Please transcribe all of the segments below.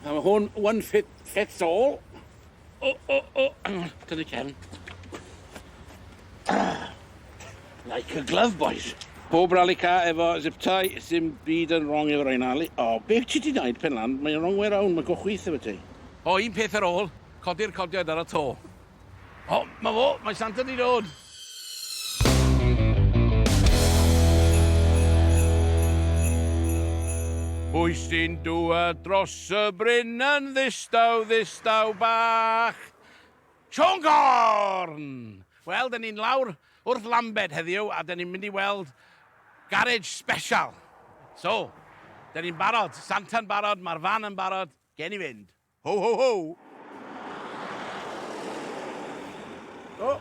Mae hwn one fit fits all. O, o, o, hang on, tynnu cefn. Like a glove, boys. Pob rally car efo zip tie, sim byd yn wrong efo rhain Ali. O, beth ti di wneud pen lan? Mae'n wrong way round, mae go chwith efo ti. O, un peth ar ôl, codi'r codiad ar y to. O, mae fo, mae Santa di dod. Pwy sy'n dŵad dros y bryn yn ddistaw, ddistaw bach? Siôn Corn! Wel, dyn ni'n lawr wrth Lambed heddiw a dyn ni'n mynd i weld garej special. So, dyn ni'n barod, Santa'n barod, mae'r fan yn barod, gen i fynd. Ho, ho, ho! O!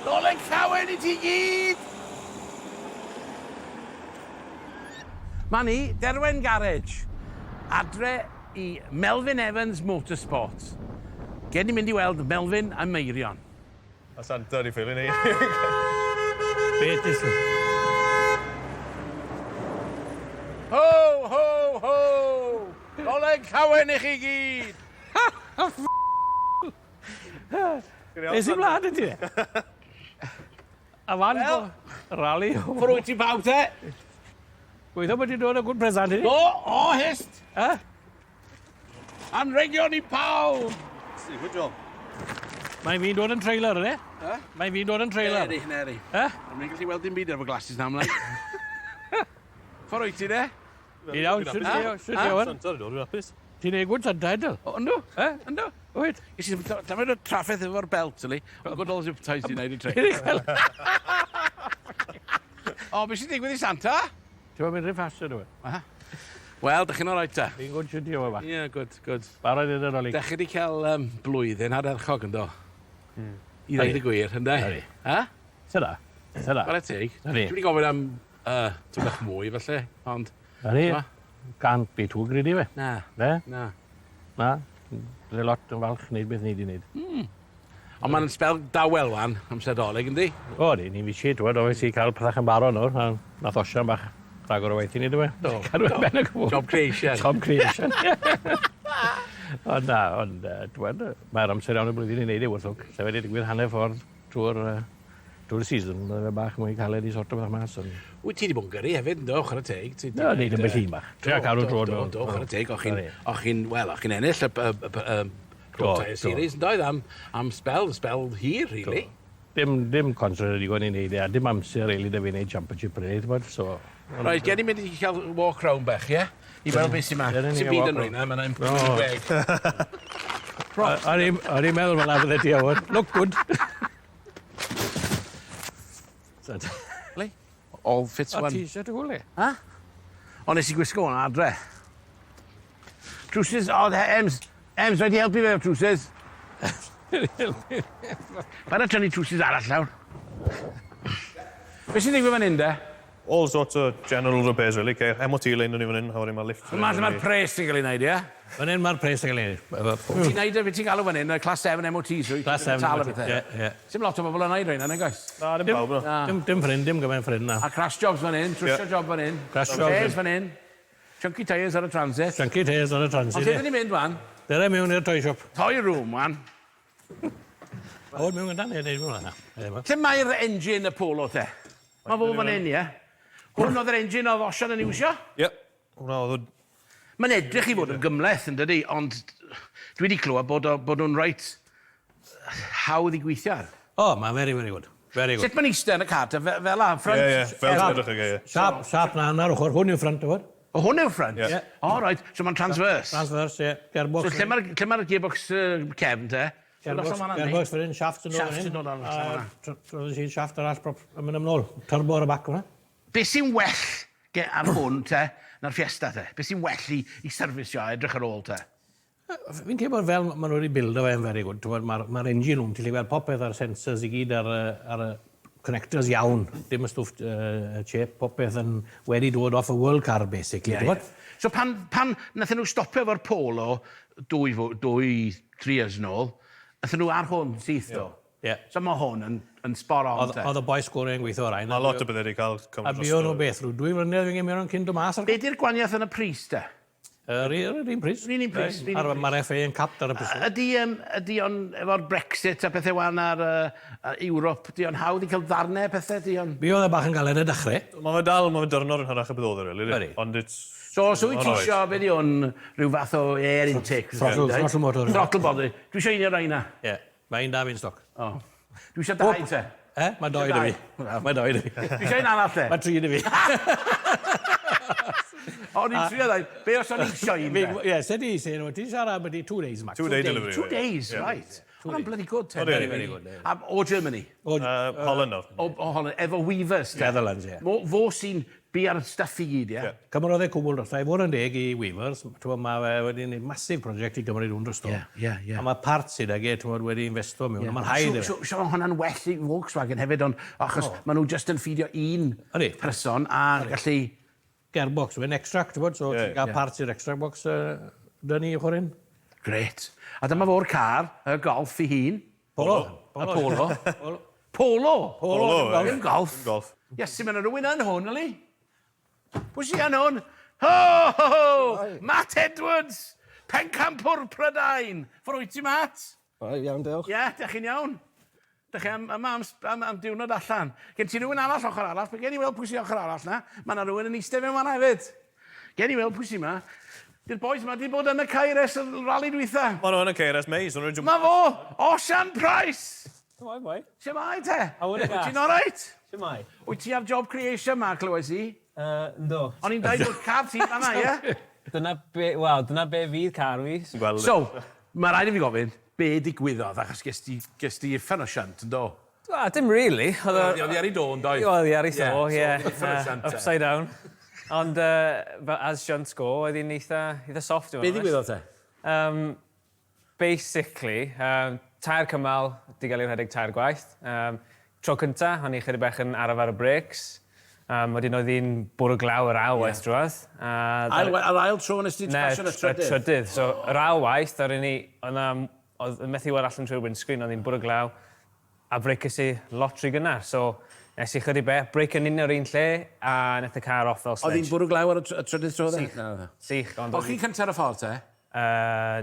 Dolig llawen i ti gyd! Ma ni, Derwen Garage, adre i Melvyn Evans Motorsport. Gen i mynd i weld Melvyn a Meirion. A Santa di ffili ni. Be ti sw? Ho, ho, ho! Doleg llawen i chi gyd! Be sy'n mlaen i ti? A fan well, rali. Ffwrdd wyt ti pawb te? Gweithio bod ti'n dod o good present i ni. O, o, hist! Eh? Anrhegion i pawb! Good job. Mae fi'n dod yn trailer, ydy? Eh? Mae fi'n dod yn trailer. Neri, neri. Eh? Mae'n gallu weld dim byd efo glasses na ymlaen. Ffordd wyt ti, de? Fi'n iawn, sut ti, sut ti, Owen? Santa wedi dod, dwi'n hapus. Ti'n neud good Santa, ydw? O, yndw? Eh? Yndw? Wyt? Ges i tamed o trafferth efo'r belt, yli. Ond good old zip ties di wneud i tre. O, beth sy'n digwydd i Santa? Ti'n mynd rhy fast ydw i? Wel, dych chi'n alright ta? Fi'n gwd shwt i o, bach. Ie, good, good. Barod i'r Nadolig. Dych chi wedi cael um, blwyddyn ardderchog, yndo? Mm. I ddweud y gwir, ynddo? Ydy. Ha? Tyda. Tyda. Chwarae teg. Ydy. Dwi wedi gofyn am uh, tyn bach mwy, falle, ond... Ydy. Can't be too greedy, fe. Na. Ne? Na. Na. Bydde lot yn falch wneud beth ni wedi wneud. Mm. Ond mae'n sbel dawel wan, amser Dolig, yndi? O, di, ni'n fishi, ti'n gwybod, obviously cael pethau yn barod nawr, a nath Osian bach rhagor o waith i ni, dwi'n Do. Cadw e ben y cwbl. Job creation. Job creation. Ond na, ond, ti'n gwybod, mae'r amser iawn y blwyddyn i wneud e wrth hwc. Sa wedi digwydd hanner ffordd trwy'r uh, trwy'r season, mae fe bach mwy caled i sorto bach mas. Ond... Wyt ti wedi bod yn gyrru hefyd, ynddo, chwarae teg. Ti, No, neud yn bell un bach. Trio cadw drod Do, do, chwarae teg. O'ch chi'n, o'ch chi'n, wel, o'ch chi'n ennill y, y, y, y, Do, Tyre Series, yn doedd, am, am spel, spel hir, really. Do. Dim, dim concentrate digon i wneud e, a dim amser really da fi wneud championship really, ti'n bod, so... Right, gen i'n mynd i cael walk round bach, ie? I weld beth sy'n ma. Sy'n byd yn rhain, mae'n improved. O'n i'n meddwl fel bydde ti, Owen. Look good. Le? All fits one. O, t-shirt y gwle. Ha? O, nes i gwisgo hwnna adre. Trwsus, o, Ems, Ems, rhaid i helpu fe efo trwsus. Paid â tynnu trwsus arall nawr. Be sy'n digwydd fan hyn de? All sorts of general repairs really, ceir MOT lane yn ni fan hyn, a wedyn mae lift Yma lle mae'r pres yn cael ei wneud, ie? Fan hyn mae'r pres yn cael ei wneud. Ti'n neud e, beth ti'n galw fan hyn, y Class 7 MOTs, wyt? Class 7 Tal a pethau. Ie, ie. Sim lot o bobl yn neud rheina, nag oes? Na, dim pawb, na. Dim, dim ffrind, dim gymaint ffrind, na. A crash jobs fan hyn, trwsio job fan hyn. Crash jobs. Chairs fan hyn. Chunky tyres ar y transit. Chunky tyres ar y transit, Ond lle dyn ni'n mynd wan? Dere mewn i'r toy shop. Toy room, wan. O, mewn gyda ni, neud hwnna. Lle mae'r engine y Polo te? Mae fo fan hyn, ie? Hwn oedd yr engine oedd Osian yn iwsio? Ie, hwnna oedd o. Mae'n edrych i fod yn gymhleth, yn dydi? Ond dwi wedi clywed bod, o, bod nhw'n reit hawdd i gweithio ar. O, mae'n very, very good. Very good. Sut mae'n eistedd yn y car te? Fe, fel la, front? Ie, ie, fel ti'n edrych ag e, ie. Sharp, sharp na, na'r ochr. Hwn yw front, o O, hwn yw front? Ie. O, reit. So mae'n transverse? Transverse, ie. Gearbox. So lle mae'r lle mae'r gearbox uh, cefn te? Gearbox, gearbox fan hyn, shaft yn ôl. Shaft yn ôl arall. A trwy shaft arall prop yn mynd ymlaen. Turbo ar y bac hwnna. Be sy'n well ge ar hwn te na'r Fiesta te? Be sy'n well i, i servisio a edrych ar ôl te? Fi'n credu bod fel maen nhw wedi bildo fe'n very good. T'mod, mae'r ma engine room, ti'n gallu gweld popeth ar sensors i gyd ar, ar y connectors iawn. Dim y stwff uh, cheap, popeth yn wedi dod off y world car, basically. Yeah, yeah. So pan, pan nathon nhw stopio efo'r Polo dwy, dwy, tri years nôl, nathon nhw ar hwn syth do? Ie. Ie. So mae hwn yn, yn spot on, te. Oedd y bois gorau yn gweithio ar ein. Mae lot o bethau wedi cael cymryd drosto. A buon nhw beth, rhyw 2 flynedd fi'n gymryd cyn dod mas ar... Be di'r gwaniaeth yn y pris, te? Yr un pris. Yr un pris. Mae'r FA yn capped ar y pris. Ydy, ydy o'n, efo'r Brexit a pethau wan ar Ewrop, ydy o'n hawdd i cael ddarnau pethau? Ydy o'n... Mi oedd e bach yn galed y dechrau. Mae fe dal, mae fe dyrnod yn hyrach y bydd oedd e, really. Ond it's... So, os wyt ti isio, be di hwn, rhyw fath o air intake? Throttle, throttle motor. Throttle body. Dwi eisiau un o'r rhain na. Ie, mae un da fi'n stoc. O. Dwi eisiau dau te. Eh? Mae doi da fi. Mae doi da fi. Dwi eisiau un arall te. Mae tri da fi. O'n i'n trio dweud, be os o'n i eisiau un te? Ie, se di, se ti'n siarad am 2 days max. 2 day delivery. 2 days, right. Hwna'n bloody good te. Very, very good. O Germany? O Holland nawr. O Holland, efo Weavers te. Netherlands, ie. Fo sy'n bia'r stuff i gyd, ie? Cymrodd e cwbl drosto. I fod yn deg i Weavers, mae fe wedi gwneud massive project i gymryd hwn drosto. Ie, ie, ie. A mae parts sydd ag e, ti'n wedi investo mewn, a mae'n rhaid e. So hwnna'n well i Volkswagen hefyd, ond achos maen nhw just yn ffidio un person a gallu... Gearbox, fe'n extract, ti'n bod, so ti'n cael parts i'r extract box dyn ni ochr un. Gret. A dyma fo'r car, y Golf i hun. Polo. Y Polo. Polo. Polo. Dim golf. Golf. Iesu, mae yna rhywun yn hwn, yli. Pwy sy'n yn hwn? Ho, ho, ho! Matt Edwards! Pencampwr Prydain! Ffordd wyt ti, Matt? Right, iawn, diolch. Ie, yeah, dych chi'n iawn? Dych chi am, am, am, am, am diwrnod allan. Gen ti rhywun arall ochr arall? Gen i weld pwy sy'n ochr arall na. Mae yna rhywun yn eistedd mewn fan'na hefyd. Gen i weld pwy sy'n ma. Di'r boys ma di bod yn y ceir ers y rali dwytha. Mae nhw yn y ceir ers May. So Ma fo! Osian Price! Shwmae, boi? Shwmae te? Wyt ti'n alright? Shwmae? Wyt ti ar job creation ma, clywais i? Ynddo. O'n i'n dweud bod car ti fan'na, ie? Dyna be, wel, dyna be fydd car fi. So, mae rhaid i fi gofyn, be digwyddodd, achos ges ti, ges ti uffern o shunt, yn do? Wel, dim really. Oedd hi ar ei do, yn doedd? Oedd hi ar ei tho, ie. Upside down. Ond, as shunts go, oedd hi'n eitha, eitha soft, Be ddigwyddodd te? Basically, tair cymal, di gael ei rhedeg tair gwaith. Tro cynta, o'n i chydig bach yn araf ar y brakes. Wedyn oedd hi'n bwrw glaw yr ail waith drwodd. Yr ail tro nes ti pasio yn y trydydd? Y trydydd. So, yr ail waith, ar ni, oedd methu weld allan trwy'r windscreen, oedd hi'n bwrw glaw, a braces i lot rhy gynnar. So, nes i chydig beth, brake yn un o'r un lle, a nath y car off fel sledge. Oedd hi'n bwrw glaw ar y trydydd tro? Sych. Sych. O'ch chi'n cyntaf ar y ffordd te?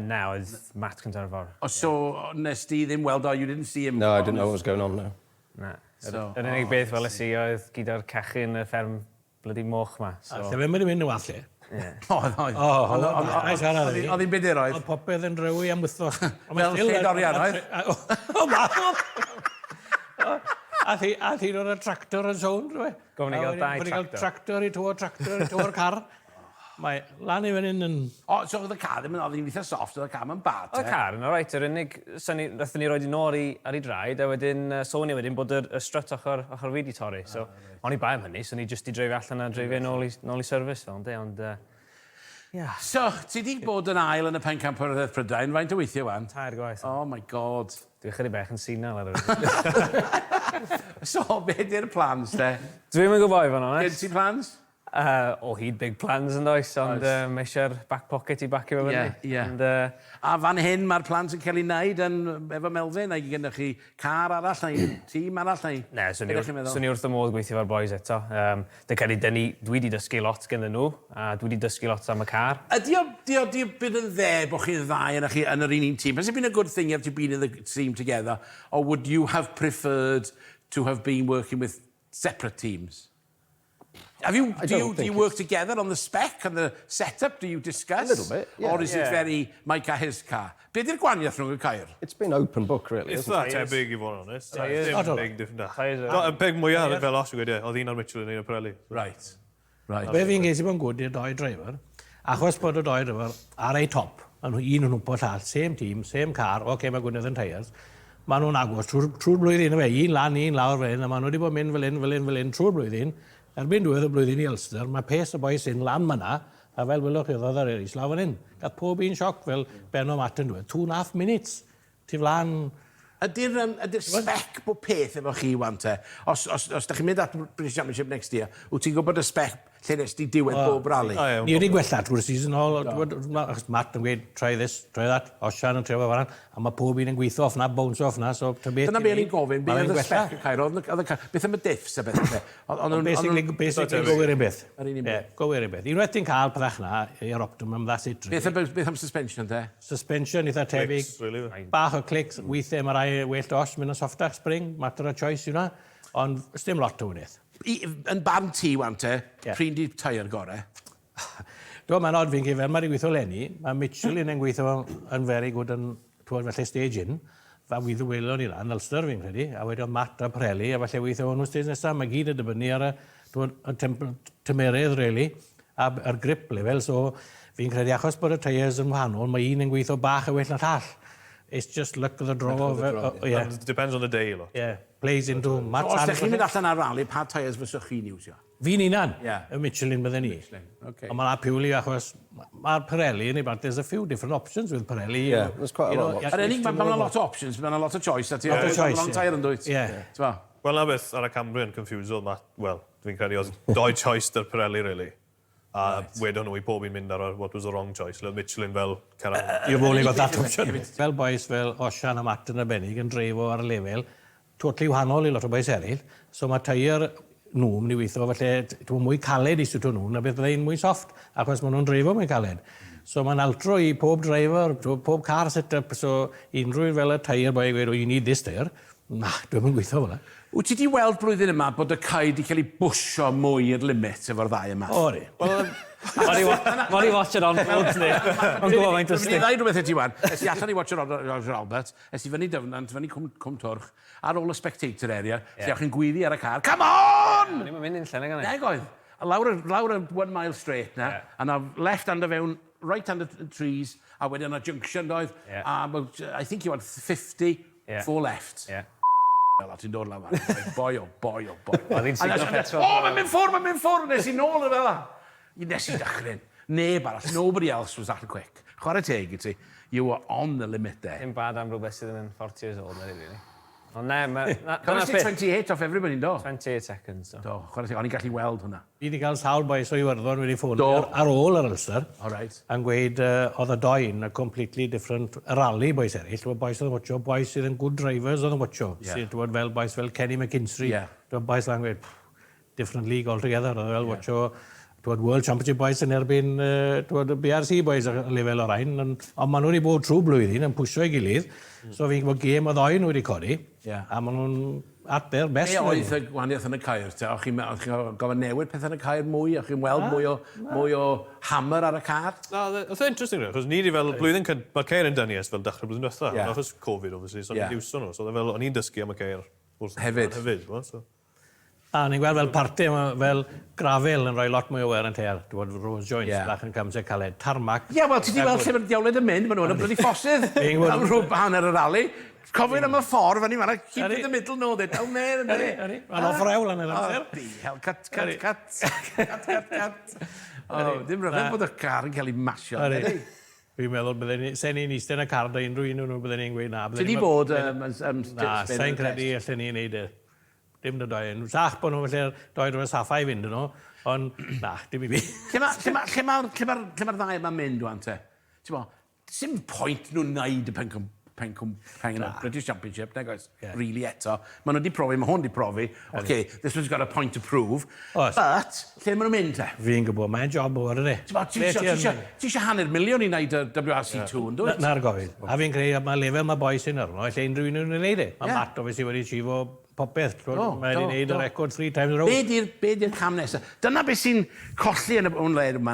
Na, oedd Matt cyntaf ar y ffordd. O, so, nes ti ddim weld o, you didn't see him? No, I didn't know what was going on, no. Na. Yr unig beth weles i oedd gyda'r cachu yn y fferm bloody moch ma. So. Lle fe mynd i mynd yn well lle. Oedd, oedd. Oedd hi'n budur oedd? Oedd popeth yn drewi am wythnos. Fel lle dorian oedd? O, ma! A thi o'r tractor yn sownd, rwy. Gofyn i gael dau tractor. Tractor i to, tractor i to'r car. Mae lan i fan hyn yn... O, so oedd y car ddim yn, oedd hi'n eitha soft, oedd y car yn bad, Oedd y car yn alright, yr unig, nathon ni roed i nôl ar ei draed, a wedyn sôn i wedyn bod y strut ochr, ochr fi di torri. So, o'n i bai am hynny, so ni jyst di dreifio allan a dreifio nôl i, nôl i service fel, ynddi, ond... Yeah. So, ti di bod yn ail yn y Pencampwriaeth Prydain, faint o weithiau wan? Tair gwaith. Oh my God. Dwi chydig bach yn senile ar y So, be di'r plans, te? Dwi'm yn gwybod i fod yn onest. Gen ti plans? O hyd big plans yn does, ond mae eisiau'r back pocket i bacio fo fyny. Yeah, yeah. Ond, a fan hyn mae'r plans yn cael ei wneud yn, efo Melvin, neu gennych chi car arall, neu tîm arall, neu... Ne, swn i wrth y modd gweithio efo'r boys eto. Dwi'n credu dyn ni, dwi wedi dysgu lot ganddyn nhw, a dwi wedi dysgu lot am y car. Ydy o, di o, di o byd yn dde bod chi'n ddau yna chi yn yr un un tîm? Has it been a good thing you have to be in the team together, or would you have preferred to have been working with separate teams? Have you, do you, do you work together on the spec and the setup? Do you discuss? A little bit, yeah. Or is it very my car, his car? Be di'r gwahaniaeth rhwng y ceir? It's been open book, really, isn't it? It's tebyg i fod yn honest. Dim big different. Y big mwyaf fel os yw'n gweud, oedd un ar Michelin, un ar Pirelli. Right. Right. Be fi'n geisi bod yn gwrdd i'r doi driver, achos bod y doi driver ar ei top, yn un yn hwmpo llall, same team, same car, oce, okay, mae Gwynedd yn tyres, maen nhw'n agos trwy'r trwy blwyddyn, fe, un lan, un lawr fel hyn, a maen nhw wedi bod mynd fel hyn, fel hyn, fel hyn, trwy'r blwyddyn. Erbyn diwedd y blwyddyn i Ulster, mae pace y boys sy'n lan myna, a fel wylwch chi, oedd ar eraill lawr fan hyn. Gath pob un sioc fel Ben o Matt yn dweud, 2.5 minutes, tu flan. Ydy'r um, ydy spec bod peth efo chi wan te? Os, os, os da chi'n mynd at British Championship next year, wyt ti'n gwybod y spec? lle nes di diwedd bob rally. O, ie. Ni wedi gwella trwy'r season hall, achos Matt yn gweud, "Try this, try that," Osian yn trio fe fan, a mae pob un yn gweithio off na, bounce off na, so ta beth Dyna be o'n i'n gofyn, be Mae'n oedd y gwella. spec y ceir, beth am y diffs a beth? Basically, gywir un beth. Yr un un Ie, beth. gywir un beth. Unwaith ti'n cael pethach na, i'r optimum, that's it, really. Beth am suspension, te? Suspension eitha tebyg. Clicks, really. Bach o clicks, weithiau mae rai well dos, mynd yn softach spring, matter of choice yw na. Ond dim lot o wneud. Yn barn ti, wan te, pryn di tyre gore? Do, mae'n odd fi'n gyfer, mae'n gweithio leni. Mae Michelin yn gweithio yn very good yn, twod, felly stage in. Fa wydd welon ni lan, Ulster fi'n credu, a wedyn Matt a Pirelli, a falle weithio hwnnw stage nesaf. Mae gyd yn dibynnu ar y, twod, y tymeredd, really, a yr grip level. So fi'n credu achos bod y tyres yn wahanol, mae un yn gweithio bach y well na llall. It's just luck of the draw. Luck of the draw, Yeah. And it depends on the day, lot. Yeah, plays into Matt's Os hand. ydych chi'n mynd allan ar rally, pa tyres fyswch chi'n iwsio? Fi'n unan, Ie. y Michelin bydden ni. Michelin, ocê. Ond mae'n appeal achos mae'r Pirelli, yn ei bart, there's a few different options with Pirelli. Yeah, there's quite a lot of Yr unig, mae ma lot o options, mae'n lot o choice. A ti Lot o choice, Long ie. tyre yn dwyt. Ie. T'mo? Wel, na beth ar y Cambrian confused Matt, wel, dwi'n credu oedd doi choice dy'r Pirelli, really. A right. Wedon nhw i pob un mynd ar y what was the wrong choice. Le Michelin fel cyrraedd. You've only got that option. Fel boys fel Osian a Matt yn arbennig yn dreifo ar y lefel, totally wahanol i lot o boys eraill. So mae tyre nhw yn mynd i weithio, felly dwi'n mwy caled i siwto nhw na beth byddai'n mwy soft, achos maen nhw'n dreifo mwy caled. So mae'n altro i pob driver, pob car set-up, so unrhyw fel y tyre boi gweud, "Oh, you need this tyre." Na, dwi'n mynd gweithio fel 'na. Wyt ti di weld blwyddyn yma bod y cae di cael ei bwsio mwy i'r limit efo'r ddau yma? O, ri. Mori watch it on board ni. Ond gwybod faint o Dwi'n mynd i stick. ddweud rhywbeth i ti wan. Es i allan i watch Roger Albert, es i fyny Dyfnant, fyny Cwm Twrch, ar ôl y spectator area, lle o'ch chi'n gweiddi ar y car, "Come on!" Ni'n mynd un lle na gan. Neg oedd. A lawr y 1 mile straight na, a na left hand o fewn, right hand of trees, a wedyn a junction doedd, a about, I think you had 50, four left. Fel a ti'n dod lawr fan. Boy, oh boy, oh boy. Oedd hi'n siglo petrol. O, mae'n mynd ffwrdd, mae'n mynd ffwrdd. Nes i nôl y fel 'a. Nes i dychryn. Neb arall. Nobody else was that quick. Chwarae teg i ti. You were on the limit there. Dim bad am rhywbeth sydd yn 40 years old, na really. Ond ne, dyna Cofio ti beth. 28 off everybody, do? 28 seconds, so. Do, chwarae teg. O'n i'n gallu weld hwnna. Fi wedi cael sawl bois o Iwerddon wedi ffonio ar ôl yr Ulster. All right. Yn gweud oedd y doi'n a completely different rally boys eraill. T'wod, boys oedd yn watcho, boys sydd yn good drivers oedd yn watcho. Sydd, t'wod, fel boys fel Kenny McKinstry. T'wod, boys lan gweud, "Pff, different league altogether." Oedd fel watcho, t'wod, World Championship boys yn erbyn t'wod, BRC boys ar lefel o'r rhain. Ond maen nhw wedi bod trwy blwyddyn yn pwysio ei gilydd. So fi'n gwybod gêm oedd oen wedi codi. A maen nhw'n at their best. Be oedd y gwahaniaeth yn y ceir? Te? O'ch chi'n gofyn newid pethau yn y ceir mwy? O'ch chi'n weld mwy o hammer ar y car? Na, oedd e'n interesting, really, achos ni di fel blwyddyn cynt, mae'r ceir yn dynnu ers fel dechrau blwyddyn diwetha. Achos Covid, obviously, so ni'n iwso nhw. So oedd e fel, o'n i'n dysgu am y ceir wrth Hefyd. Hefyd, t'mo', so. A ni'n gweld fel parte, ma' fel gravel yn rhoi lot mwy o wear and tear. Dwi'n gwybod rose joints bach yn camsau caled. Tarmac. Ie, wel, ti di weld lle mae'r diawled yn mynd, maen nhw yn y bloody ffosydd. Fi'n gwbod. Am rhyw hanner y rali. Cofyn am y ffordd, fan i fanna, keep in the middle, no, they're down there. Yndi? Yndi. Mae'n off rewl yn yr amser. Oh, hell, cut, cut, cut. Cut, cut, cut. Oh, dim rhyfedd bod y car yn cael ei masio. Yndi. Fi'n meddwl, bydden ni, sen ni'n eistedd yn y car da unrhyw un o'n nhw, bydden ni'n gweud na. Ti di bod Na, sa'n credu allan ni wneud e. Dim dy doi. Sach bod nhw felly'r doi rhywbeth saffa i fynd yn nhw, ond na, dim i fi. Lle ma ddau yma'n mynd, wan te? Ti'n bo, sim point nhw'n neud y pen British Championship, nag oes? Really eto. Maen nhw wedi profi, mae hwn wedi profi. Okay, this one's got a point to prove. Oes. But, lle maen nhw'n mynd te? Fi'n gwybod, mae'n job o, ydy. Ti'n bo, ti isio hanner miliwn i wneud y WRC2, yn dwyt? Na'r gofyn. A fi'n credu, mae lefel mae boys sy'n arno, lle unrhyw un yn wneud e. Mae Matt, obviously, wedi achieve popeth. Do, Mae wedi wneud y record three times in a row. Be di'r cam nesaf? Dyna beth sy'n colli yn y yn le yma,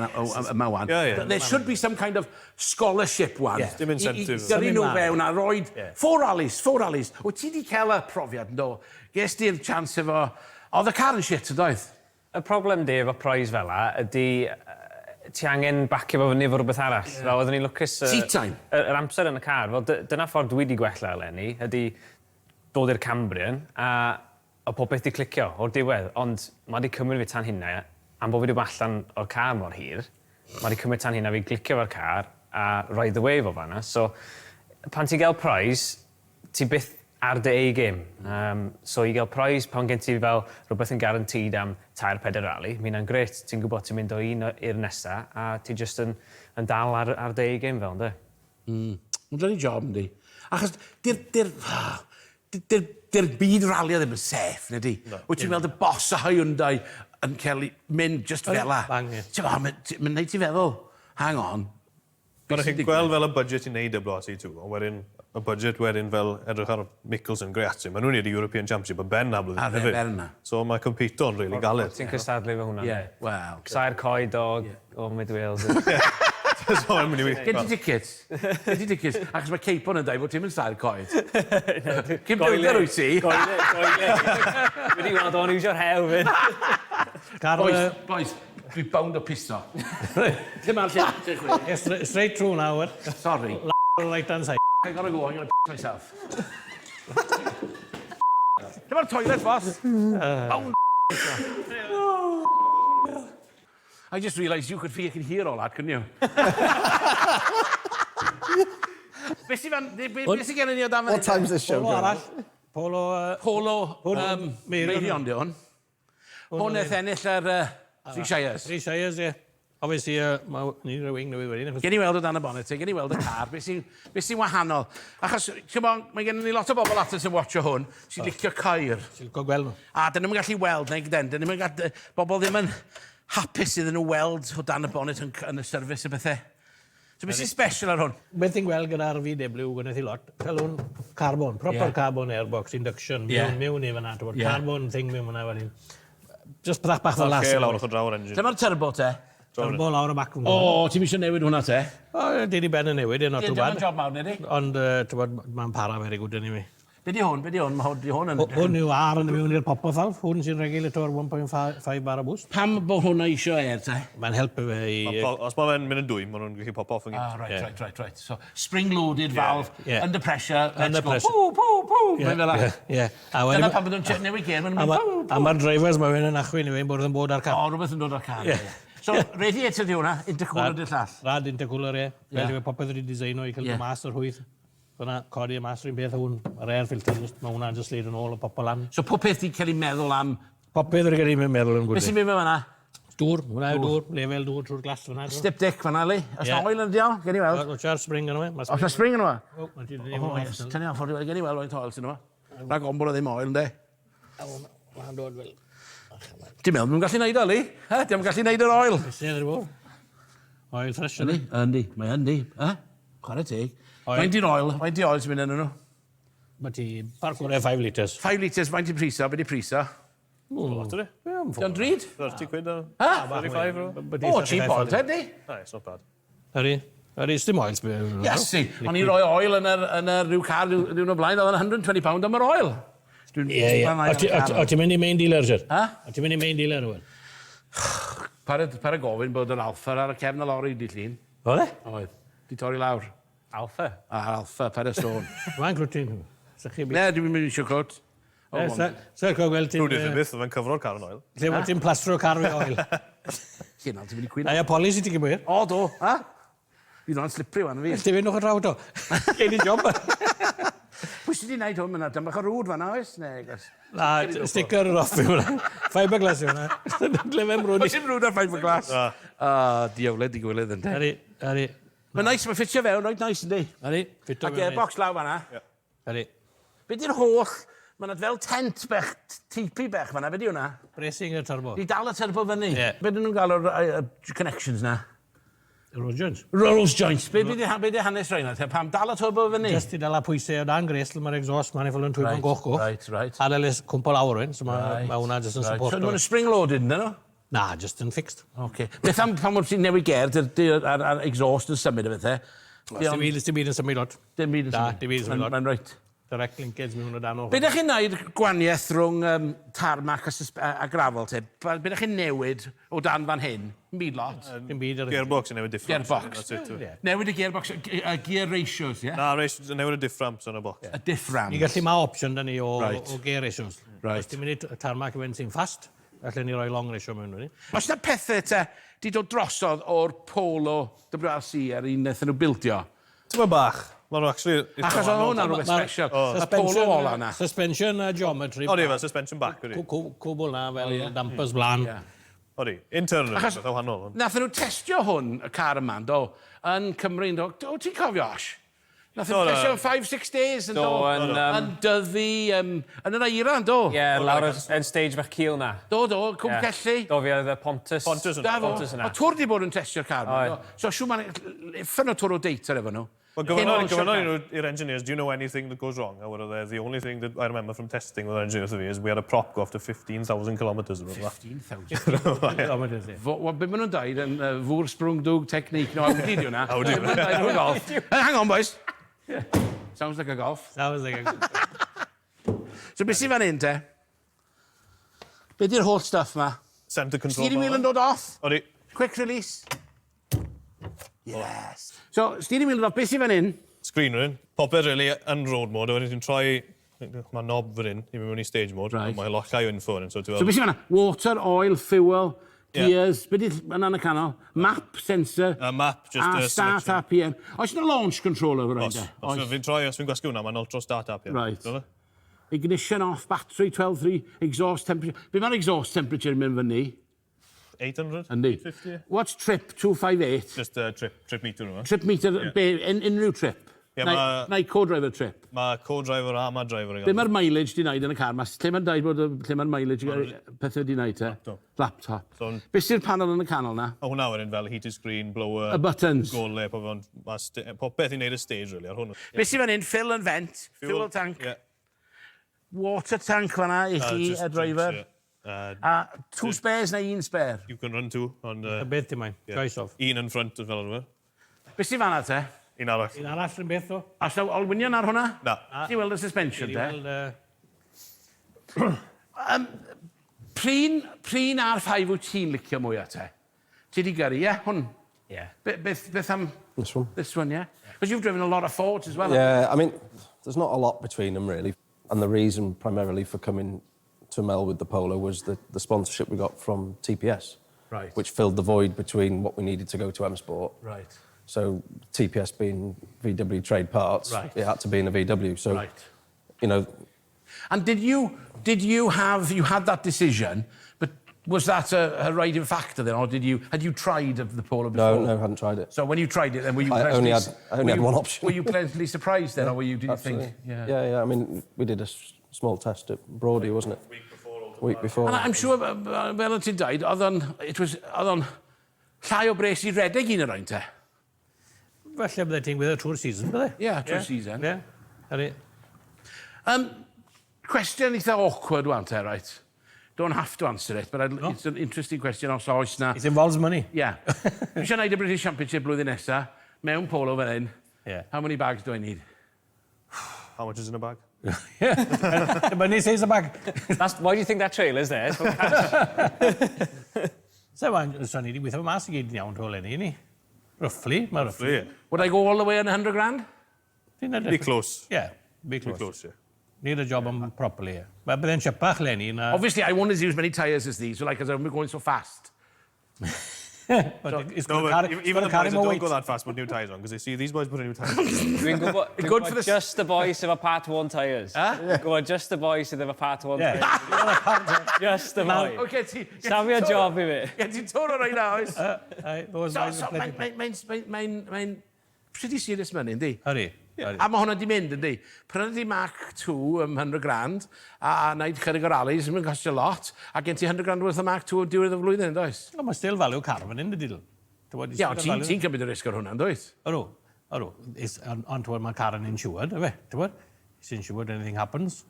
yma wan. Ie, ie. There should be some kind of scholarship wan. Dim incentive. I gyrru nhw Something fewn a roed four rallies, four rallies. Wyt ti di cael y profiad, do? Ges di'r chance efo. Oedd y car yn shit, ydoedd? Y problem di efo prize fel la ydy ti angen bacio fo fyny efo rhywbeth arall. Fel oeddwn ni'n lwcus Seat time. Yr amser yn y car. Fel dyna ffordd dwi wedi gwella eleni, ydy dod i'r Cambrian a o popeth di clicio o'r diwedd. Ond mae wedi cymryd fi tan hynna, am bod fi wedi bod allan o'r car mor hir, mae wedi cymryd tan hynna fi glicio fo'r car a ride the wave o fanna. So, pan ti'n gael prize, ti byth ar dy A-game. So i gael prize pan gen ti fel rhywbeth yn guaranteed am tair, pedair rali, mae hynna'n grêt. Ti'n gwybod ti'n mynd o un i'r nesa a ti just yn, yn dal ar, ar dy A-game fel, ynddo? Mae'n bloody job, yndi. Achos, di'r... Di'r di'r di'r byd ralio ddim yn safe, nadi? Wyt ti'n weld y boss o Hyundai yn cael ei mynd just fel 'a. Bang, ie. Ti'n meddwl, mae'n neud ti feddwl, hang on. Ond chi'n gweld fel y budget i wneud WRC2, ond wedyn y budget wedyn fel edrych ar Mikkelsen, Greazzi, maen nhw'n neud y European Championship yn ben na blwyddyn Ar hefyd. ben 'na. So mae competo'n really galed. Ti'n cystadlu efo hwnna. Ie, wel. Saer coed o, o Mid Wales. So mae'n mynd i Gen ti tickets? Gen ti tickets? Achos mae Capon yn dweud bod ti'n mynd saer coed. Cyn dewdder wyt ti? Goyle, goyle. Wedi weld o'n iwsio'r hew fyd. Car, Boys, boys, dwi bound o piso. Lle mae'r lle? Lle chwe? Straight through now, wel. Sorry. Right hand side. I gotta go, I'm gonna piss myself. Lle mae'r toilet, boss? Bound I just realised you could, you could hear all that, couldn't you? Be sy'n fan... Be sy'n gen i ni o dan fan What time's this show Polo going? arall. Polo... Polo Hwn, Meirion. Meirion, di hwn. Hwn nath ennill yr Three Shires. Three Shires, ie. Obviously, mae ni'n rhoi wing newydd wedyn. Gen i weld o dan y bonnet, gen i weld y car, beth sy'n be sy wahanol. Achos, ti'n bod, mae gen i lot o bobl ato sy'n watcho hwn, sy'n licio ceir. Ti'n licio gweld nhw. A dyn nhw'n gallu weld, neu gden, dyn nhw'n gallu, bobl ddim yn hapus iddyn nhw weld o dan y bonnet yn, yn y service a bethau. So beth sy'n special ar hwn? Beth ti'n gweld gyda'r VW, gwnaeth i lot, fel hwn, carbon, proper carbon airbox, induction, mewn, mewn i fyna, ti'n carbon thing mewn fyna wedyn. Just bach bach fel las. Lle lawr ochr draw o'r engine. Lle mae'r turbo te? Turbo lawr y bac. O, ti'n eisiau newid hwnna te? O, di di ben yn newid, not too Dim bad. job mawr, neu di? Ond, ti'n bod, mae'n para very good anyway. Be di hwn? Be di hwn? Mae hwn, di hwn yn... Hwn yw R yn mewn i'r pop-off valve, hwn sy'n regulator 1.5 bar o boost. Pam bod hwnna eisiau air te? Mae'n helpu fe i... Os mae fe'n mynd yn dwym, maen nhw'n gallu pop off yn gyd. Ah, right. So, spring-loaded valve, under pressure, let's Under go. pressure. Pw, pw, pw. Mae'n fel 'a. Ie. A wedyn... Dyna pam bod nhw'n newid gear, maen A nhw'n mynd pw, pw. mae'r drivers mae fe'n yn achwyn i fe'n bod yn bod ar car. O, rhywbeth yn dod o'r car. Ie. So, radiator di hwnna, intercooler di'r llall. Rad intercooler, ie. Fel yw popeth wedi designo i cael Ie. yeah. mas o'r hwyth. Fyna, codi y mas rhywun peth o hwn. Mae'r air filter, just, mae hwnna'n just leid yn ôl o popo lan. So, pob peth di cael ei meddwl am... Popeth wedi cael ei meddwl yn Beth gwrdd. sy'n mynd mewn fan'na? Dŵr, hwnna yw dŵr, lefel dŵr trwy'r glas fyna. Step dick fan'na, Lee. Oes Ie. oil yn diol? Gen i weld. Oes ar spring yno fe. Oes na spring yno fe? O, mae ti wedi O, yes. Tynnu off o'r gen i weld faint oil sy'n yma. Rhag ofn bod o ddim oil, yndê? Mae'n dod fel... Ti'n meddwl, dwi'n gallu neud o, Lee? Ha? Dwi'n gallu neud yr oil. Beth sydd wedi bod? Oil fresh Yndi, yna. yndi, mae yndi. Ha? Chwarae teg. Oil. Faint i'r oil? Faint i oil sy'n mynd yn nhw? Mae ti parcwr 5 litres. 5 litres, faint i'n priso? Be di priso? Lot ydy. Diolch drud? 30 quid a... Ha? 35 o. O, cheap oil, te, di? Na, it's not bad. Ydy. Ydy, sdim oil. Iesu, o'n i roi oil yn yr, yn yr rhyw car rhyw rhyw o blaen, oedd yn 120 pound am yr oil. Dwi'n... Ie, ie. O ti'n mynd i main dealer, sir? Ha? O ti'n mynd i main dealer, rhywun? Para gofyn bod yr Alfa ar y cefn y lori di llun. O, le? Oedd. Di torri lawr. Alpha. A'r Alfa, para sôn. Mae'n clwtyn. Sa chi... Ne, dwi'n mynd eisiau clwt. O, Sa'n cael gweld ti'n... Dwi'n dweud byth, fe'n cyfro'r car yn oil. Lle bod ti'n plastro car fi oil. Llun, ti'n mynd i cwyno. Na, ia polisi ti'n gymryd. O, do. Ha? Fi'n o'n slippery wan fi. Ti'n fynd o'ch draw to. Gewn ni job. Pwy sydd wedi gwneud hwn? Mae'n dam bach o rwd fan'na, oes? Ne, gos. Na, sticker yr off i hwnna. Fiberglass i hwnna. Lle fe'n brwd. Oes dim rwd ar fiberglass? Na. O, diawled di gwylydd yn te. Ydy, ydy. Mae'n nice, mae'n ffitio fewn, reit nice yndi? Ydy, ffitio A gearbox law fan'na. Ydy. Be di'r holl... Mae'n fel tent bech, teepee bech fan'na, be di hwnna? Bracing y turbo. Di dal y turbo fyny. Ie. Be dyn nhw'n gael o'r connections na? Rose joints. Rose joints. Be di hanes rhain? Te? Pam dal y turbo fyny? Just i dal a pwysau o dan gres, lle mae'r exhaust, mae'n ei ffwl yn twymo'n goch goch. Right. A ddel cwmpo lawr rwy'n, so mae ma hwnna just yn Right. So support. maen spring loaded, yndyn nhw? Na, just yn fixed. Okay. Beth am pan wyt ti'n newid ger, a'r exhaust yn symud y bethau? Dim byd, dim byd yn symud lot. Dim byd yn Na, symud. dim byd yn symud lot. Mae'n reit. Direct linkage mewn o dan o. Be ydych chi'n neud gwaniaeth rhwng tarmac a gravel, te? Be ydych chi'n newid o dan fan hyn? Dim byd lot. Dim byd ar y... Gearbox yn newid diff ramps. Gearbox. That's it. Ie. Newid y gearbox, y gear ratios, ie? Na, race, newid y diff ramps yn y box. Y diff ramps. Ni gallu ma option da ni o, o gear ratios. Right. Os ti'n mynd i tarmac i fynd sy'n fast, allen ni roi long ratio mewn wedi. Os yna pethau te, di dod drosodd o'r Polo WRC ar un wnaethon nhw bildio? Ti'n bach. Maen nhw actually... Achos oedd hwnna'n rhywbeth special. Y Polo ola na. Suspension a geometry. Odi, fel suspension back, odi. Cwbl na, fel dampers blaen. Odi, internal, beth wahanol. Nathon nhw testio hwn, y car yma, do, yn Cymru, do. O, ti'n cofio, Ash? Nathon nhw testio 5-6 days, yn do. Yn dyfu, yn yr eira, yn do. Ie, lawr yn stage bach cul na. Do, do, Cwm Celli. Do, fi oedd y Pontus. Pontus yna. Pontus yna. O, Twr di bod yn testio'r car yma, do. So, siw ma'n uffern o twr o data efo nhw. Wel, gofynnon nhw i'r engineers, do you know anything that goes wrong? A wedodd e, the only thing that I remember from testing with our engineers is we had a prop go after 15,000 kilometres. 15,000 kilometres, ie. Wel, be maen nhw'n dweud yn Vorsprung durch Technik, no, Audi di hwnna. Audi. Golf. Hang on, boys. Sounds like a golf. Sounds like a... So, beth sy'n fan hyn, te? Be di'r holl stuff ma? Centre control. Steering wheel yn dod off? Odi. Quick release. Yes. So, steering wheel yn dod off, beth sy'n fan hyn? Screen rhywun. Popeth, really, yn road mode, a wedyn ti'n troi... Mae knob fan hyn i fynd mewn i stage mode. Right. Mae lot llai o info yn. So, so beth sy'n fan'na? Water, oil, fuel, gears, yeah. Beth yna yn y canol? Map, sensor. Map, just a start selection. RPM. Oes yna launch controller fy Oes. Os fi'n troi, os fi'n gwasgu hwnna, mae'n altro start RPM. Right. Ignition off, battery, 12.3, exhaust temperature. Be mae'r exhaust temperature yn mynd fyny? 800? Yndi. 50? What's trip 258? Just trip meter hwnna. Trip meter, yeah. Be, unrhyw trip? Yeah, neu co-driver trip? Mae co-driver a mae driver. Be mae'r mileage di wneud yn y car? Ma, lle mae'n dweud bod lle mae'r mileage pethau di wneud te? Laptop. Laptop. So, Be sy'r panel yn y canol na? A hwnna wedyn fel heated screen, blower... Y buttons. Gole, popeth i wneud y stage, really, ar hwnnw. Be sy'n fan hyn? Fill and vent. Fuel, tank. Yeah. Water tank fan'na i chi, y driver. Yeah. A two spares neu un spare? You can run two. Ond, Beth ti moyn? Choice of. Un yn front fel arfer. Be sy'n fan'na te? Un arall. Un arall yn beth o? A so olwynion ar hwnna? Na. Ti'n weld y suspension te? Weld, Prin R5 wyt ti'n licio mwyaf te? Ti di gyrru, ie? Hwn? Yeah. Beth am... This one. This one, yeah? Because you've driven a lot of Fords as well. Yeah, I mean, there's not a lot between them, really. And the reason primarily for coming to Mel with the Polo was the sponsorship we got from TPS. Right. Which filled the void between what we needed to go to M Sport. Right. So TPS being VW trade parts, right. It had to be in a VW. So, right. you know. And did you have, you had that decision, but was that a riding factor then, or had you tried the Polo before? No, hadn't tried it. So when you tried it, then were you I only had one option. Were you pleasantly surprised then, or were you, did you think? Yeah. Yeah, I mean, we did a small test at Brawdy, wasn't it? Week before. And I'm sure, fel ti'n dweud, oedd o'n llai o bres i redeg un o'r rhain te. Falle bydde ti'n gweithio trwy'r season, bydde? Yeah, trwy'r season. Yeah. Cwestiwn eitha awkward wan te, right? Don't have to answer it, but no. It's an interesting question os oes na... It involves money. Yeah. Dwi eisiau gwneud y British Championship blwyddyn nesa, mewn polo fel hyn. Yeah. How many bags do I need? How much is in a bag? The money says the bag. Why do you think that trailer's there? It's for cash. So, so ni wedi gweithio mas i gyd yn iawn to eleni, ni? Roughly, mae roughly. Yeah. Would I go all the way on 100 grand? Be close. Yeah, be close. Be close, yeah. Need a job on properly, yeah. Mae bydde'n siapach leni na... Obviously, I won't use many tyres as these, so like, because I'm going so fast. But so, it's no, going to even the carry boys that more don't weight. go that fast put new tyres on, because they see these boys put new tyres on. Dwi'n gwybod, Good gwybod for the... just the boys sydd efo part 1 tyres. Huh? Dwi'n gwybod just the boys sydd efo part 1 Yeah. tyres. Just the boys. Okay, ti... Safio job i fi. Gen ti tŵr o rhaid na, oes? Those So, lines so are plenty. Mae'n pretty serious money, yndi? Ydy. A mae hwnna di mynd, yndi? Prynu di Mark II am 100 grand, a wneud chydig o rallies, yn costio lot, a gen ti 100 grand worth o Mark II diwedd y flwyddyn, does? Ond mae still value car fan hyn, dydy? Ie, ond ti'n cymryd y risg ar hwnna, does? Ydw, ydw. Ond ti'n mae'r car yn insured, yfe? Ti'n gwybod? It's insured, anything happens.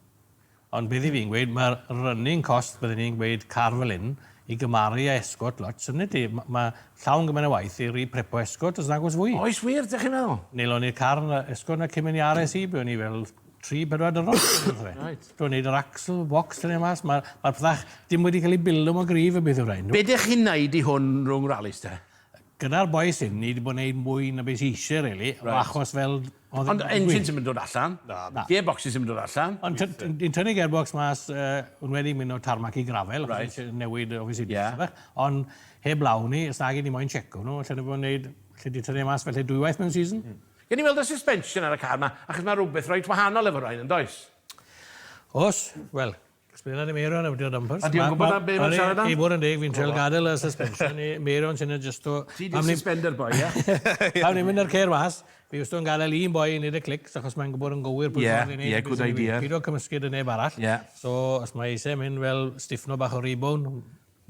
Ond beth i fi'n gweud, mae'r running cost, byddwn ni'n gweud, car fel hyn, i gymaru a Escort lot, syniad ti, mae llawn gymaint o waith i re-prepo Escort os nag oes fwy. Oes wir, dych chi'n meddwl? Neu ni'r car na, Escort na cyn mynd i RSC, byddwn ni fel 3-4 dyrnod. Right. Dwi'n neud yr axle box dyn ni mas, mae'r ma pethach dim wedi cael ei bildo mor gryf y beth yw'r rhain. Be dych chi'n neud i hwn rhwng rallies te? Gyda'r boys hyn, ni wedi bod yn neud mwy na beth sydd eisiau, really, right. Achos fel... oedd Ond yn engines yn mynd dod allan. Na. Gearboxes yn mynd dod allan. Ond ni'n tynnu gearbox mas, yn wedi mynd o tarmac i grafel, Right. right. newid, obviously, Yeah. Ond heb law ni, os nag i ni moyn checo nhw, lle ni bod yn neud, lle di tynnu mas felly dwywaith mewn season. Gen i weld y suspension ar y car 'ma, achos mae rhywbeth reit wahanol efo rhain, yn does? Os, wel, Sbila ni Meirion ambiti'r dampers. Ydy o'n gwybod am be mae'n siarad am? I fod yn deg, fi'n trial gadael y suspension i Meirion sy'n adjusto. Ti 'di'r suspender boy, ie? Pan ni'n mynd â'r ceir mas, fi wastad yn gadael un boi i wneud y clics, achos mae'n gwybod yn gywir pwy ffordd i wneud. Ie, good idea. Pido cymysgu 'da neb arall. So, os mae eisiau mynd fel stiffno bach o rebound,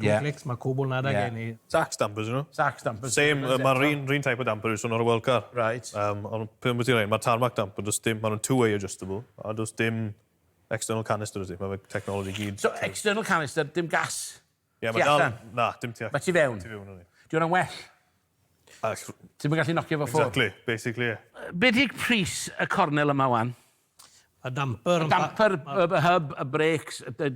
two clicks, mae cwbl nada gen i. Sachs dampers, you know? Sachs dampers. Same, mae'r un type o damper yw ar y World Car. Right. Ond peth beth i'n mae'r tarmac damper, does dim, maen nhw'n two-way adjustable, a does dim external canister ydy, mae fe technology gyd. So, external canister, dim gas? Ie, mae dal... Na, dim tu allan. Mae tu fewn? Tu fewn, ydy. Di hwnna'n well? Ti'm yn gallu nocio fo ffwrdd? Exactly, basically, ie. Be di pris y cornel yma wan? Y damper... Y damper, y hub, y brakes, y...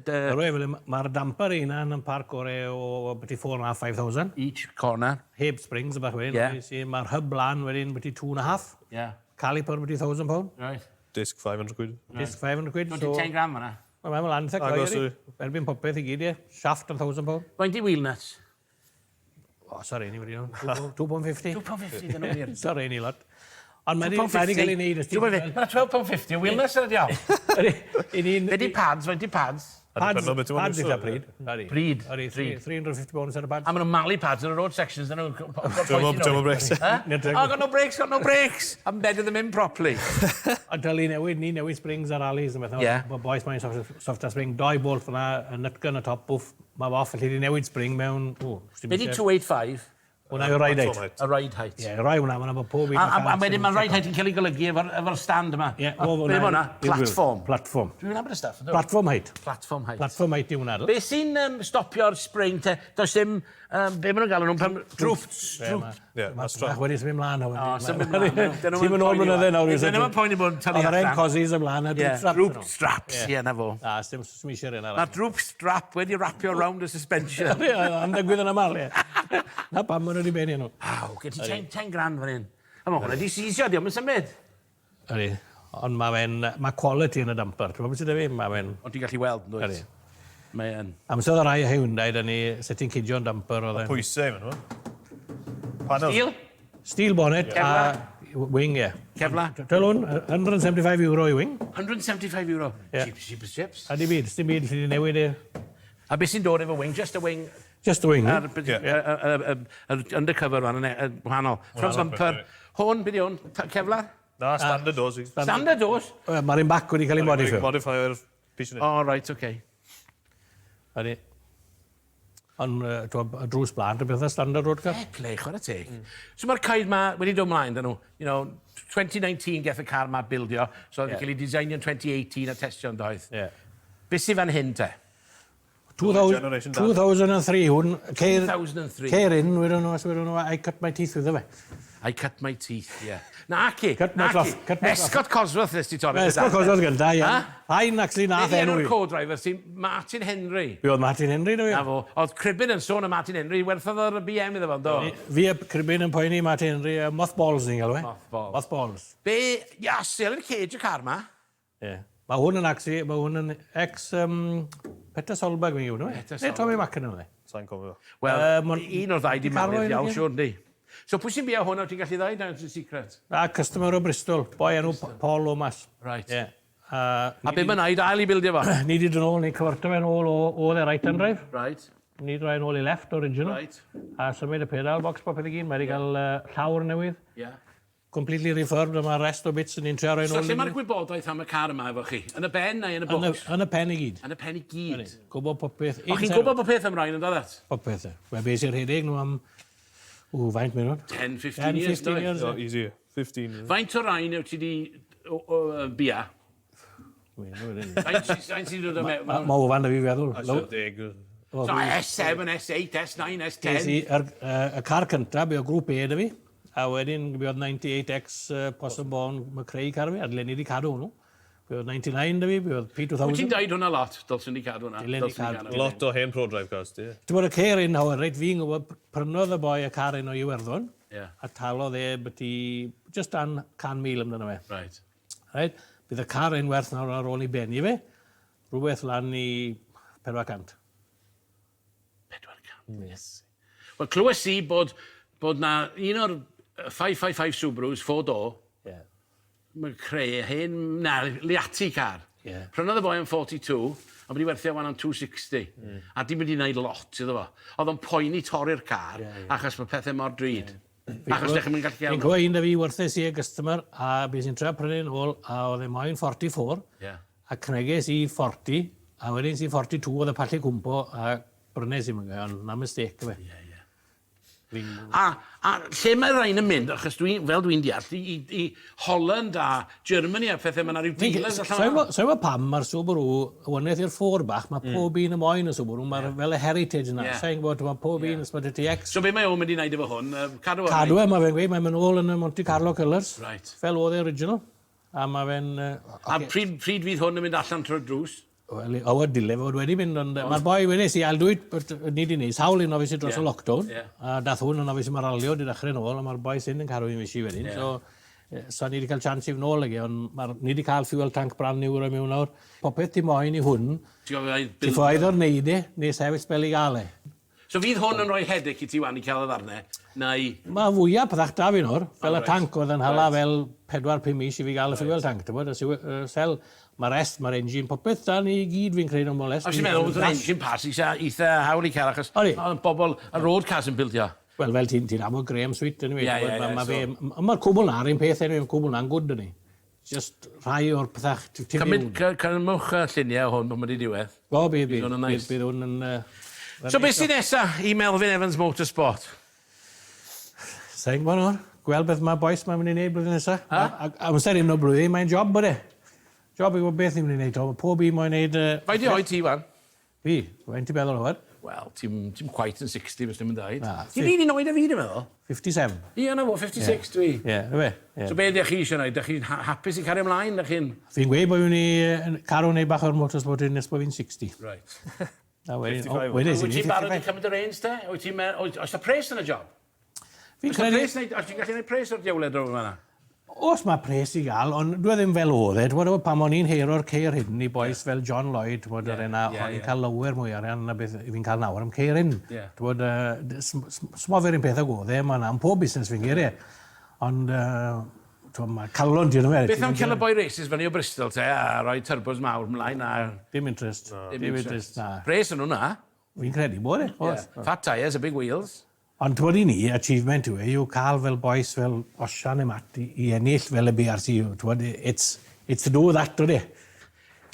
Mae'r damper ei hunan yn parc orau o byti 4,500. Each corner. Heb springs a bach wedyn. Yeah. Mae'r hub lan wedyn byti 2.5. Yeah. Caliper byti 1,000 pound. Right. Disc 500 quid. Disc 500 quid. So, 10 grand fan'na. Wel, mae'n lan eitha gloi, ydi. Erbyn popeth i gyd, ie. Shaft yn 1,000 pound. Faint di wheel nuts? O, sorry, ni wedi nhw. £2.50. £2.50, dyn nhw wir. Sorry, ni lot. Ond mae wedi cael ei wneud. Mae'n £12.50 o wheel nuts ar y diawl. Be di pads? Faint di pads? Pads, pads eitha pryd. Pryd. £350 ar y pads. A maen nhw'n malu pads yn y road sections. Dyn nhw'n... Dwi'n brakes. Oh, got no brakes, got no brakes. I'm bedded them in properly. A dylu newid, ni newid springs ar rallies. Yeah. Boys mae'n soft spring, doi bolt fyna, y nutgun y top, bwff, mae off, felly di newid spring mewn... Be di 285? Hwna yw'r ride height. Y ride height. Ie, rhoi hwnna, mae'n bod pob un... A wedyn mae'r ride height yn cael ei golygu efo'r efo stand yma. Ie, o, Be mae hwnna? Platform. Platform. Dwi'n nabod y stuff. Platform height. Platform height. Platform height yw hwnna. Be sy'n stopio'r spring te? Does dim... Be maen nhw'n galw nhw'n... Droop. Droop. Ie, Mae strap wedi symud mlaen. O, symud mlaen. Ti'n mynd ôl blynydde nawr. Dyn nhw'n poeni bod yn tynnu allan. Oedd yr ein cozies ymlaen a droop straps. Droop straps, ie, na fo. Na, dim eisiau rhain arall. Mae'r droop strap wedi rapio round y suspension. Ie, am ddigwydd yn aml, ie. Na pam maen nhw wedi bennu nhw. Aw, gen ti 10 grand fan hyn. A mae hwnna wedi seizio, di o'm yn symud. Ydy, ond mae fe'n, mae quality yn y damper. Ti'n gwybod beth sydd 'da fi? Mae fe'n... Ond ti'n gallu weld, yn dwyt? Mae yn. Amser oedd y rai Hyundai 'da ni, set ti'n cydio'n damper oedd e'n... Pwysau, maen nhw. Panel. Steel? Steel bonnet a wing, ie. Kevlar? Tel hwn, 175 euro i wing. 175 euro? Yeah. Cheap, cheap as chips. A dim byd, dim byd, lle di newid e. A beth sy'n dod efo wing? Just a wing? Just a wing, ie. Yr undercover fan yn wahanol. Front bumper. Hwn, beth yw hwn? Kevlar? Na, standard doors. Standard doors? Mae'r un back wedi cael ei modifio. Modifio'r piece Oh, right, okay. Ydy. Ond y drws blaen, y bethau standard road car. Fair play, chwarae teg. So mae'r cair ma wedi dod mlaen, dyn nhw. You know, 2019 geth y car ma bildio, so oedd yeah. cael ei designio yn 2018 a testio'n doedd. Yeah. Beth sydd fan hyn te? 2003 hwn. Ceir, 2003. Ceir un, we don't know, we don't know, I cut my teeth with fe. I cut my teeth, yeah. Na ci, Cut my na cloth, ci. cut my cloth. Escort Cosworth nes ti torri. Escort Cosworth gynta, ie. Rhain, actually, nath Be' 'di enw enw'r i. co-driver ti? Martin Henry. Fi oedd Martin Henry, do Na fo. Oedd Cribyn yn sôn am Martin Henry, werthodd o'r BM iddo fo, do? Fi a Cribyn yn poeni Martin Henry, mothballs ni'n galw e. Mothballs. Mothballs. Be, Iasu, ar y cage y car ma. Ie. Mae hwn yn actually, mae hwn yn ex um, Peter Solberg fi'n gwybod, Peter Neu Tommy Mäkinen oedd e. Sa'n cofio. Wel, Yy, un o'r ddau di Carlo marw, iawn, un, ie. siwr, yndi. So pwy sy'n bia hwn, wyt ti'n gallu ddeud, na, it's a secret? A customer o Bristol, boi enw Paul Lomas. Right. Ie. A, A be mae'n neud, ail i bildio fo? Ni di dod nôl, ni cyfarto fe nôl o, o the right hand drive. Right. Ni droi nôl i left original. Right. A symud y pedal box popeth i gyd. Mae wedi cael llawr newydd. Yeah. Completely refurbed a mae'r rest o bits yn ni'n trio rhoi So nôl. lle mae'r gwybodaeth am y car yma efo chi? Yn y ben neu yn y Yn y, books? yn y pen i gyd. Yn y pen i gyd. Gwybod popeth. O chi'n gwybod bod peth am rhain yn dod at? Popeth. e. Wel, beth sy'n rhedeg nhw am... Ww, faint mewn? 10, 15 10, years, 15 doedd? years. So, easy. 15. Faint o rain yw ti di o, o, bia? Faint faint sy'n dod o mewn? Mae ofan da fi feddwl. So, deg. So S7, S8, S9, Ges i S10. yr, y car cyntaf, be o grŵp E da fi, a wedyn be oedd 98X Possenborn McRae car fi, a dylen ni wedi cadw hwnnw. Be oedd 99 da fi, be oedd Wyt ti'n P2000. deud hwnna lot, dylswn ni cadw hwnna. Dylen ni Dylswn ni cadw. cadw. Lot o hen Pro Drive cars, di. Ti'n bod y ceir un, however, reit, fi'n gwybod, prynodd y boi y car un o Iwerddon, Ie. a talodd e byti just dan 100,000 amdano fe. Right. Right? Bydd y car un werth nawr ar ôl i benni fe, rhywbeth lan i 400. 400. Yes. Wel, clywes i bod, bod na un o'r 555 Subarus, 4 door, Yeah. Mae'n creu hen, na, Liati car. Ie. Prynodd y boi am 42, a wedi werthu o wan am 260. A dim wedi gwneud lot iddo fo. Oedd o'n poeni torri'r car, achos mae pethau mor drud. Achos ddech chi'n gallu Fi'n gael... cofio un da fi werthes i y customer, a bys i'n trio prynu'n ôl, a oedd e moyn 44, Ie. a cneges i 40, a wedyn si 42 oedd y pallu cwmpo, a brynes i mynd, ond na mistake fe. Ie, ie. A lle mae rhain yn mynd, achos dwi, fel dwi'n deall, i Holland a Germany a pethau, mae yna rhyw dealers allan yna. Sa'n gwybod pam mae'r Subaru, wynedd i'r ffôr bach, mae pob un y moyn y Subaru, mae'r fel y heritage yna. Ie. Sa'n gwybod, mae pob un, mae TX. So be mae o'n mynd i wneud efo hwn? Cadw o? Cadw e, mae fe'n gweud, mae'n mynd ôl yn y Monte Carlo colours. Right. Fel oedd e original. A mae fe'n... A pryd fydd hwn yn mynd allan trwy'r drws? Wel, o, dyle fod wedi mynd, ond mae'r boi wedi si, I'll do it, but ni di neud sawl un obviously dros y lockdown, a dath hwn yn obviously mae'r ralio di dechrau nôl, a mae'r boi sy'n yn cadw un fisi wedyn, so ni wedi cael chance i fynd nôl ag e, ond ni wedi cael fuel tank brand new roi mewn nawr. Popeth ti moyn i hwn, Ti'n gwybod, ti ffoedd o'r neud e, neu sefyll sbel i gael e. So fydd hwn yn rhoi headache i ti wan i cael y ddarnau, neu... Mae fwyaf pethach da fi nawr, fel O, y reit. tank oedd yn hala fel 4-5 mis i fi gael y fuel tank, ti'n bod, y sel, mae'r rest, mae'r engine, popeth da ni i gyd fi'n credu yn molest. A ti'n meddwl bod yr engine parts eitha hawl i cael, achos Odi. oedd bobl, y road cars yn bildio. Wel, fel ti'n ti nabod Graham Sweet, anyway. Ie, ie, Ma, ie, fe, mae'r cwbl na'r un peth, anyway, mae'r cwbl na'n good, yni. Just rhai o'r pethach... Cymryd, cymrwch lluniau o hwn pan mae wedi diwedd. O, bydd, bydd. hwn yn nice. Bydd hwn yn... So beth sy'n nesa i Melvyn Evans Motorsport? Sa'n gwybod nawr. Gweld beth mae boys mae'n mynd i wneud blwyddyn nesaf. Amser un o blwyddyn, mae'n job bod e. Job i gwybod beth ni'n mynd i wneud. Mae pob un moyn wneud... Faint i oed ti, wan? Fi, faint ti'n meddwl o Wel, ti'n quite yn 60, bys ddim yn dweud. Na, Ti'n un oed a fi, dwi'n meddwl. 57. Ie, na fo, 56 dwi. Ie, yeah, fe. Yeah. So be ydych chi eisiau gwneud? Ydych chi'n hapus i cario ymlaen? Ydych chi'n... Fi'n gweud bod fi'n mynd i cario wneud bach o'r motorsport yn nes bod fi'n 60. Right. Na, wedyn, 55. o, wedyn, Wyt ti'n barod i cymryd y reins te? Wyt ti'n... Oes 'na pres yn y job? Fi'n Oes 'na credu... pres, oes ti'n gallu gwneud pres o'r diawled o'r fan'na? Os mae pres i gael, ond dwi e ddim fel oedd e. Ti'n bod, pan o'n i'n heiro'r ceir hyn i bois fel John Lloyd, ti'n bod, yr enna, o'n i'n cael lawer mwy arian na beth fi'n cael nawr am ceir hyn. Ti'n bod, smo fe'r un peth ag oedd e, mae'n am pob busnes fi'n geir e. Ond, ti'n bod, mae calon ti'n fe. Beth am cael y boi races fyny o Bristol te, a rhoi turbos mawr ymlaen a... Dim interest. Dim interest, na. Pres yn hwnna. Fi'n credu bod e, oes. Fat tyres a big wheels. Ond ti'n bod i ni, achievement yw e, yw cael fel bois fel Osian neu Matt i ennill fel y BRC. Ti'n bod, it's to do with that, ydy.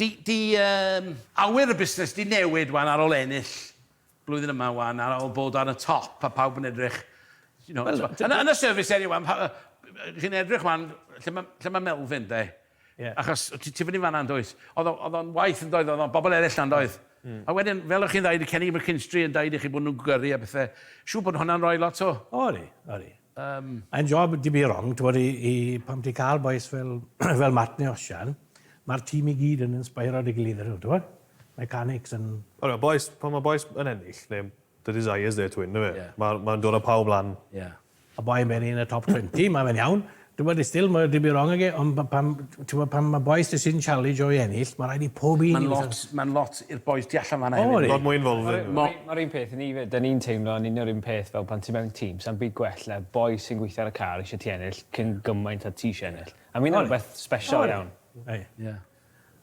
Di awyr y busnes di newid wan ar ôl ennill blwyddyn yma wan, ar ôl bod ar y top a pawb yn edrych. You know, Wel, yn y service area wan, chi'n edrych wan, lle ma Melvyn, de? Ie. Achos ti fyny fan'na yn does? Oedd o'n waith yn doedd, oedd o'n bobl eraill na'n doedd. A wedyn, fel o'ch chi'n dweud, Kenny McKinstry yn dweud i chi bod nhw'n gyrru a bethau, siŵr bod hwnna'n rhoi lot o... Odi, odi. Mae'n job di be wrong, ti'n bod, i pam ti cael bois fel Matt neu Osian, mae'r tîm i gyd yn inspiro dy gilydd nhw, ti'n bod? Mechanics yn... Ond boys, pan mae boys yn ennill, neu the desires there to win, ne fe? Ie. Mae'n ma dod â pawb lan. Yeah. A boi yn benni yn y top 20, mae fe'n iawn. Dwi'n bod, still, mae di be wrong ag e, ond pam, ti'n bod, pan mae bois sy'n challenge o i ennill, mae rhaid i pob un... Mae'n lot, mae'n lot i'r boys tu allan fan'na O, hefyd. ydi. Lot mwy involving. Mae'r un peth i ni fyd, da ni'n teimlo yn union un peth fel pan ti mewn tîm, sa'n byd gwell na boi sy'n gweithio ar y car eisiau ti ennill cyn gymaint a ti eisiau ennill. A mi'n rhywbeth special iawn. Ei. Yeah.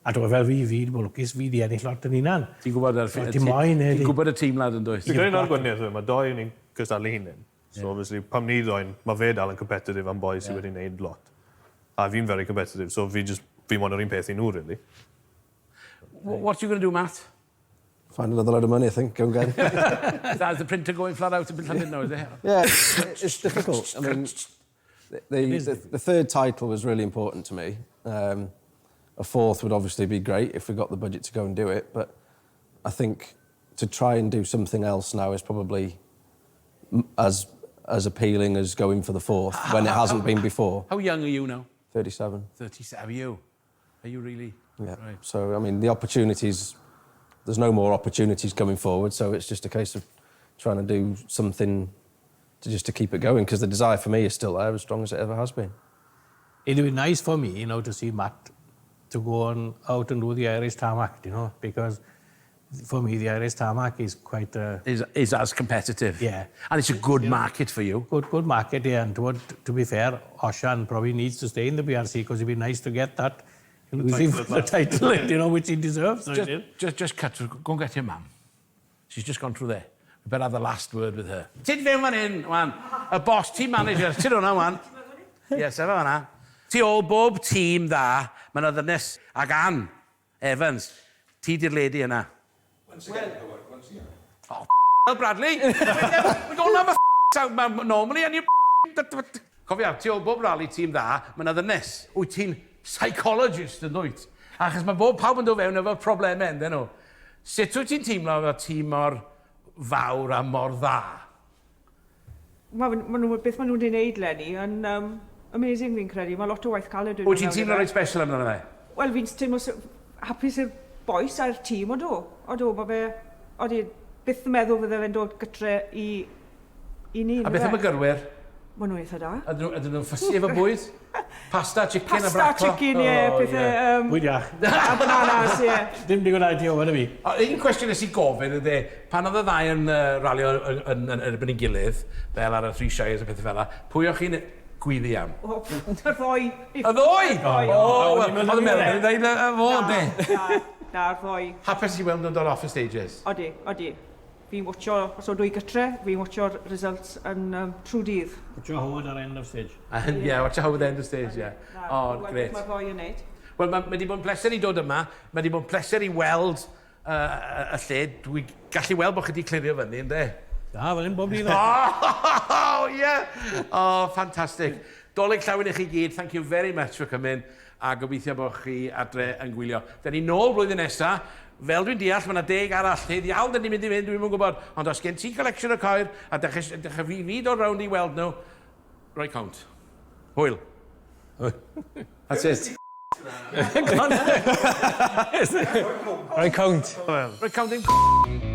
A dwi'n fel fi wedi bod lwcus, fi wedi ennill lot yn hunan. Ti'n gwybod ar... Ti moyn, Ti'n neu? gwybod y teimlad yn does? Dwi'n credu na'r gwahaniaeth, mae doi ni'n cystadlu hunain. So obviously, pam ni ddoen, mae fe dal yn competitive am boys sydd wedi gwneud lot. A fi'n very competitive, so fi just, fi moyn yr un peth i nhw, really. What are you going to do, Matt? Find another load of money, I think. Go and get it. That's the printer going flat out in London now, is it? Yeah, it's difficult. I mean, the third title was really important to me. A fourth would obviously be great if we got the budget to go and do it, but I think to try and do something else now is probably as appealing as going for the fourth when it hasn't been before. How young are you now? 37. 37. Are you? Are you really? Yeah. Right. So, I mean, the opportunities, there's no more opportunities coming forward, so it's just a case of trying to do something to keep it going, because the desire for me is still there, as strong as it ever has been. It'd be nice for me, to see Matt to go on out and do the Irish tarmac, because for me, the Irish tarmac is quite a... Is as competitive. Yeah. And it's a good market for you. Good market, yeah. And to be fair, Osian probably needs to stay in the BRC because it'd be nice to get that elusive the title, which he deserves. So Just cut. Go and get your mum. She's just gone through there. We better have the last word with her. Tyd fewn fan hyn, wan. Y boss, team manager. Tyd hwnna, wan. Yes, efo fan'na. Tu ôl bob tîm dda, mae yna ddynes ag Ann Evans. Ti di'r lady yna. Once again, Howard, once again. Oh, well, Bradley. We don't have a out normally, and you. Cofia, tu ôl bob rally tîm dda, mae yna ddynes. Wyt ti'n psychologist yn dwyt? Achos mae bob pawb yn dod fewn efo problemau, yndyn nhw. Sut wyt ti'n teimlo efo tîm mor fawr a mor dda? Ma nhw, beth maen nhw wedi wneud leni yn amazing fi'n credu. Mae lot o waith caled wedi Wyt ti'n teimlo reit special amdano fe? Wel, fi'n teimlo hapus i'r bois a'r tîm, odw. Odw, mae fe. Odi, byth yn meddwl fydde fe'n dod gytre i ni. A beth am y gyrwyr? Maen nhw'n eitha da. Ydyn nhw'n fussy efo bwyd? Pasta, chicken a Pasta, bracco? chicken, ie, Oh, pethau. ie. Bwyd iach. A bananas, ie. Dim digon i ti o fi. O, un cwestiwn nes i gofyn ydy, pan oedd y ddau yn ralio yn erbyn ei gilydd, fel ar y Three Shires a pethau fel 'na, pwy o'ch chi'n gwyddi am? O, y ddoi. Y ddoi? Y ddoi. O, O, wel, oedd y meddwl yn dweud y fo, de. Na, na, yr ddoi. Hapus i weld nhw'n dod off y stages. Odi, odi. Fi'n watcho, os o dwi gytre, fi'n watcho'r results yn trwy dydd. Watch Howard ar end of stage. Yeah, watch out with the end of stage, yeah. Na, Oh, gweld great. beth mae'r ddoi yn neud. Wel, mae wedi bod yn pleser i dod yma. Mae wedi bod yn pleser i weld y lle. Dwi gallu weld bod chi wedi clirio fyny, ynddo? Da, fel un bob dydd. Oh, yeah. Oh, fantastic. Dolig llawen i chi gyd. Thank you very much for coming. A gobeithio bod chi adre yn gwylio. Da ni nôl blwyddyn nesa. Fel dwi'n deall, mae yna 10 arall. Lle ddiawl dyn ni'n mynd i fynd, dwi'n yn gwybod. Ond os gen ti collection o ceir, a dechrau fi dod rownd i weld nhw, roi count. Hwyl. That's it. Roi count. Roi count in.